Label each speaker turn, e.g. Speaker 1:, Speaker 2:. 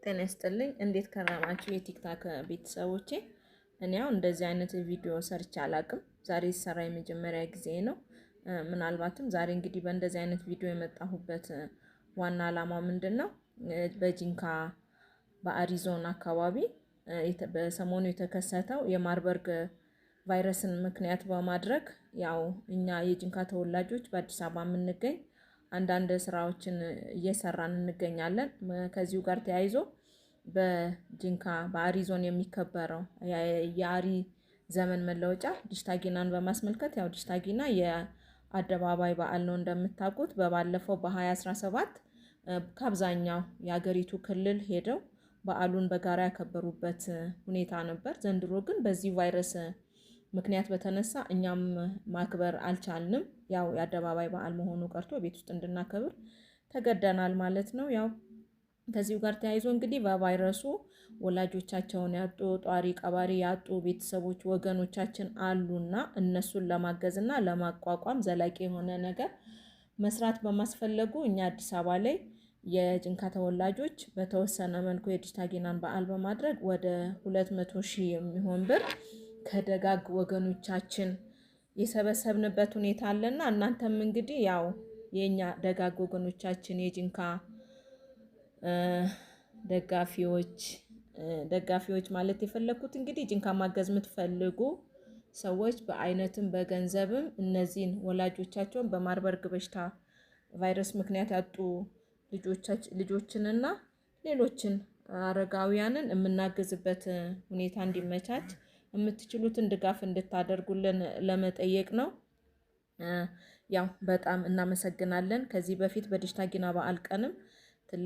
Speaker 1: ጤና ይስጥልኝ። እንዴት ከረማችሁ የቲክታክ ቤተሰቦቼ? እኔ ያው እንደዚህ አይነት ቪዲዮ ሰርቼ አላቅም። ዛሬ ሲሰራ የመጀመሪያ ጊዜ ነው። ምናልባትም ዛሬ እንግዲህ በእንደዚህ አይነት ቪዲዮ የመጣሁበት ዋና ዓላማው ምንድን ነው? በጂንካ በአሪዞና አካባቢ በሰሞኑ የተከሰተው የማርበርግ ቫይረስን ምክንያት በማድረግ ያው እኛ የጂንካ ተወላጆች በአዲስ አበባ የምንገኝ አንዳንድ ስራዎችን እየሰራን እንገኛለን። ከዚሁ ጋር ተያይዞ በጂንካ በአሪዞን የሚከበረው የአሪ ዘመን መለወጫ ዲሽታጊናን በማስመልከት፣ ያው ዲሽታጊና የአደባባይ በዓል ነው እንደምታውቁት። በባለፈው በ2017 ከአብዛኛው የሀገሪቱ ክልል ሄደው በዓሉን በጋራ ያከበሩበት ሁኔታ ነበር። ዘንድሮ ግን በዚህ ቫይረስ ምክንያት በተነሳ እኛም ማክበር አልቻልንም። ያው የአደባባይ በዓል መሆኑ ቀርቶ ቤት ውስጥ እንድናከብር ተገደናል ማለት ነው። ያው ከዚሁ ጋር ተያይዞ እንግዲህ በቫይረሱ ወላጆቻቸውን ያጡ፣ ጧሪ ቀባሪ ያጡ ቤተሰቦች ወገኖቻችን አሉና እነሱን ለማገዝና ለማቋቋም ዘላቂ የሆነ ነገር መስራት በማስፈለጉ እኛ አዲስ አበባ ላይ የጅንካ ተወላጆች በተወሰነ መልኩ የዲሽታጊናን በዓል በማድረግ ወደ 200 ሺህ የሚሆን ብር ከደጋግ ወገኖቻችን የሰበሰብንበት ሁኔታ አለና፣ እናንተም እንግዲህ ያው የኛ ደጋግ ወገኖቻችን የጅንካ ደጋፊዎች፣ ማለት የፈለግኩት እንግዲህ ጅንካ ማገዝ የምትፈልጉ ሰዎች በአይነትም በገንዘብም እነዚህን ወላጆቻቸውን በማርበርግ በሽታ ቫይረስ ምክንያት ያጡ ልጆችንና ሌሎችን አረጋውያንን የምናግዝበት ሁኔታ እንዲመቻች የምትችሉትን ድጋፍ እንድታደርጉልን ለመጠየቅ ነው። ያው በጣም እናመሰግናለን። ከዚህ በፊት በዲሽታጊና በዓል ቀንም